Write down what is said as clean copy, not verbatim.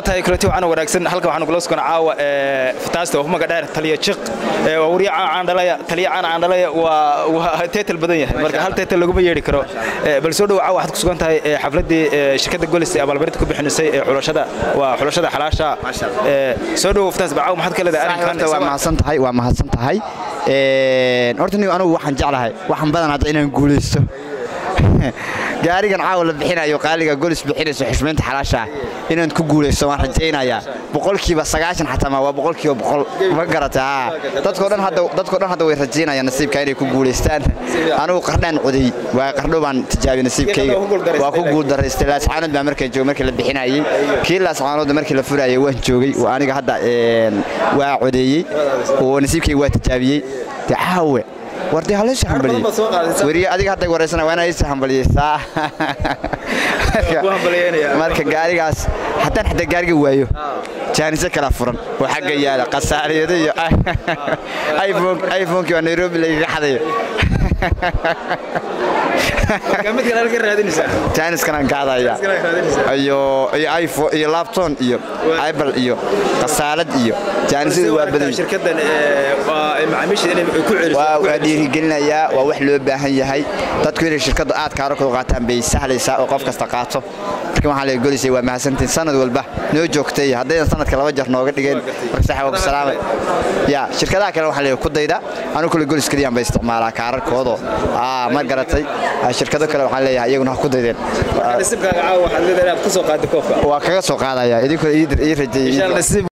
Tahay kulanti waxaan wanaagsan. Halkan waxaan kula sugan caawa fataasta oo magac dheer Taliya Jiq, waa wariye caan dhalaya, taliya caan dhalaya, waa title badan yahay, marka hal title laguma yeeri karo. Bal soo dhow, caawa waxaad ku sugan tahay xafladii shirkadda Golis ee abaalmarinta ku bixisay ee xulashada, waa xulashada xalaasha. Soo dhow fataas, caawa maxaad ka leedahay arrinkan? Waa mahadsan tahay, waa mahadsan tahay. Horta anigu waxaan jeclahay, waxaan badan hadda inaan guulaysto gaarigan caawa la bixinayo, qaaliga Golis bixinayso, xushmaynta xalaasha ah inaan ku guulaysto waan rajaynayaa 90%, xataa ma waa 100%, ma garataa? Dadkoo dhan hadda, dadkoo dhan hadda way rajaynayaan nasiibka inay ku guulaystaan. Anigu Qardhaan coday, waa Qardho baan tijaabiyey nasiibkayga, waa ku guuldaraystay. Laascaanood baa markaan joogay markii la bixinayey, kii Laascaanood markii la furayay waan joogay, oo aniga hadda waa codeeyey oo nasiibkayga waa tijaabiyey. Dee caawe war dee halaysu hambaliyey weriye, adiga hadda wareysana waa inaa isu hambaliyeysaa. Marka gaarigaas haddaan xataa gaariga waayo, jaaniso kala furan oo xagga yaala, khasaariyado iyo iPhonekii waa Nairobi lagaga xadayo, jaaniskanaan gaadaya iyo iPhone iyo laptop iyo Apple iyo khasaalad iyo jaanisadu waa badan. Waa dhiirigelinayaa, waa wax loo baahan yahay dadku inay shirkaddu aad kaararkooda qaataan bay sahlaysaa oo qof kasta qaato. Marka waxaan leeyahay Golisay, waa mahadsantiin, sanad walba noo joogtay, haddaydan sanadka 2 jeer nooga dhigeen. Marka sax waa ku salaamay ya. Shirkadaha kale waxaan leeyahay ku dayda, anigu kule Golis keliyaan bay isticmaalaa kaararkoodo, ma garatay? Shirkado kale waxaan leeyahay iyaguna ha ku daydeen. Waa kaga soo qaadaya, idinkuna ii rajeeyey.